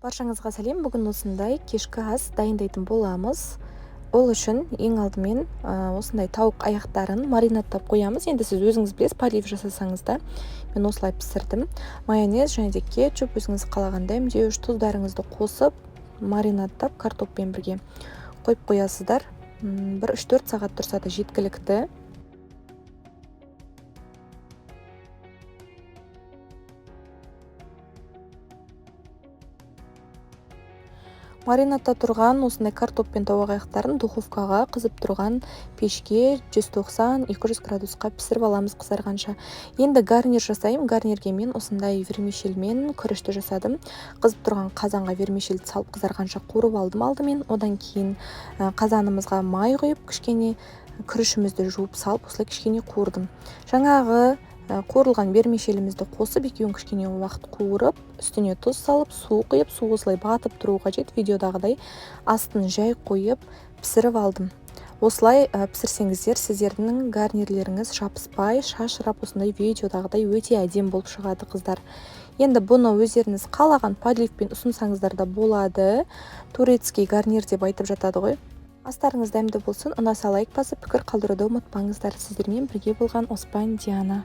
Баршаңызға сәлем. Бүгін осындай кешкі ас дайындайтын боламыз. Ол үшін ең алдымен осындай тауық аяқтарын маринадтап қоямыз. Енді сіз өзіңіз білесіз, полив жасасаңыз да. Мен осылай пісірдім. Майонез және де кетчуп, өзіңіз қалағандай үш тұздарыңызды қосып, маринадтап картоппен бірге қойып қоясыздар. Бір 3-4 сағат тұрса да жеткілікті. Маринадта тұрған осындай картоп пен тауық аяқтарын духовкаға қызып тұрған пешке 190-200 градусқа пісіріп аламыз қызарғанша. Енді гарнир жасаймын. Гарнирге мен осындай вермишельмен күрішті жасадым. Қызып тұрған қазанға вермишельді салып қызарғанша қуырып алдым алдымен. Одан кейін қазанымызға май құйып, кішкене күрішімізді жуып салып, осылай кішкене қуырдым. Жаңағы қуырылған вермишелімізді қосып, екеуін кішкене уақыт қуырып, үстіне тұз салып, су құйып, су осылай батып тұру қажет, видеодағыдай астын жай қойып пісіріп алдым. Осылай пісірсеңіздер, сіздердің гарнирлеріңіз жабыспай, шашырап, осындай видеодағыдай өте әдемі болып шығады, қыздар. Енді бұны өздеріңіз қалаған подливпен ұсынсаңыздар да болады. Турецкий гарнир деп айтып жатады ғой. Астарыңыз дәмді болсын, ұнаса лайк басып, пікір қалдыруды ұмытпаңыздар. Сіздермен бірге болған Оспан Диана.